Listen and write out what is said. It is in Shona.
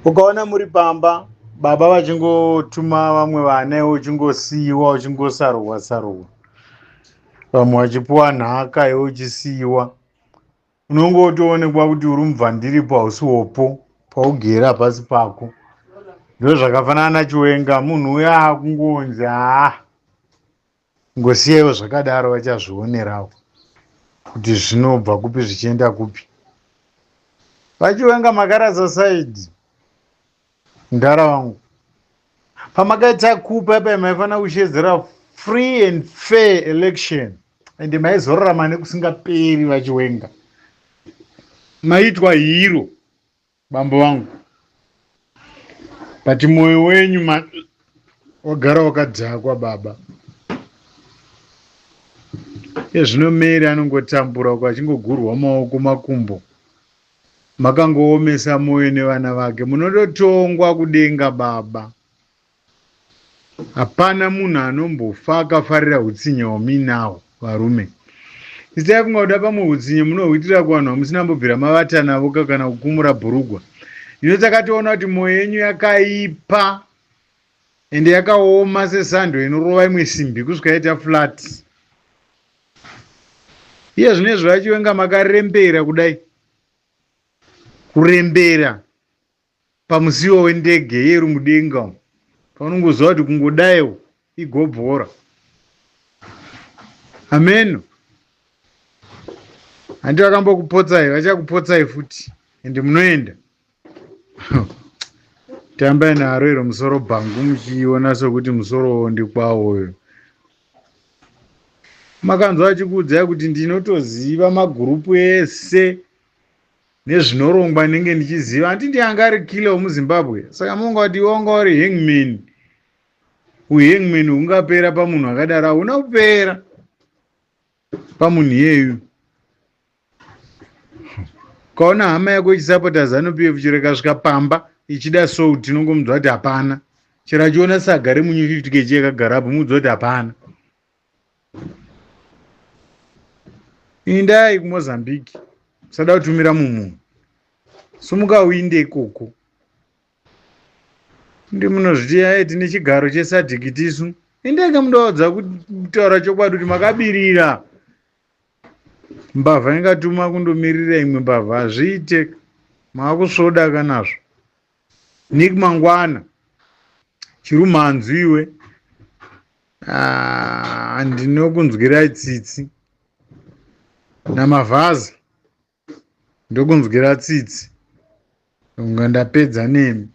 Ukaona muri pamba baba vachingotuma vamwe vana iwe uchingosiyiwa uchingosarurwa sarurwa, vamwe vachipuwa nhaka iwe uchisiyiwa, unongotoonekwa kuti uri mubvandiripo hausiwopo paugere hapasi pako. Ndozvakafanana naChiwenga, munhu uya akungonzi haa ngosiyaiwo zvakadaro vachazvionerawo kuti zvinobva kupi zvichienda kupi. VaChiwenga makarasa saidi mudhara wangu, pamakaita kupa ipai maifanira kushedzera free and fair election ende maizorarama nekusingaperi. VaChiwenga maitwa hero bambo vangu, but mwoyo wenyu wagara wakadhakwa baba. Ezvino Mary anongotambura uko achingogurwa maoko makumbo, makangoomesa mwoyo nevana vake. Munototongwa kudenga baba. Hapana munhu anombofa akafarira utsinye hwamuinahwo varume. Isai funga kuda pamwe utsinye munohuitira kuvanhu vamusina mbobvira mavata navo kana kukumura bhurugwa. Ino takatoona kuti mwoyo yenyu yakaipa ende yakaoma sesando inorova imwe simbi kusvika yaita flat. Iye zvinezvi VaChiwenga makarembera kudai, kurembera pamusiwo wendege yeru mudenga umu, paunongoziva kuti kungodaiwo igobhora. Ameno handi vakambokupotsai, vachakupotsai futi ende munoenda tambai naro iro musoro bhangu muchiona sokuti musoro ndikwawoyo. Makanzwa achikuudzai kuti ndinotoziva magurupu ese nezvinorongwa ndinenge ndichiziva, handi ndiye anga ari killer wemuZimbabwe. Saka munga kuti iwe wanga uri hangman, uhangman hungapera pamunhu akadaro? Hauna kupera pamunhu iyeyu. Ukaona hama yako ichisapota ZANU PF, chero ikasvika pamba ichida salt, tinongomudza kuti hapana. Chero achiona saga remunyu 50 kg yakagara apo, muudza kuti hapana. Indai kuMozambique, usada kutumira mumunhu, sumuka uinde ikoko. Ndi munozviti ai tine chigaro cheSADC tisu, indai mundoudza kutaura chokwadi kuti makabirira mbavha ingatuma kundomirira imwe mbavha. Hazviite, maakusvoda kanazvo. Nick Mangwana chirumhanzu iwe, ah, ndinokunzwirai tsitsi namavhaza, ndokunzwira tsitsi unga ndapedza nemi.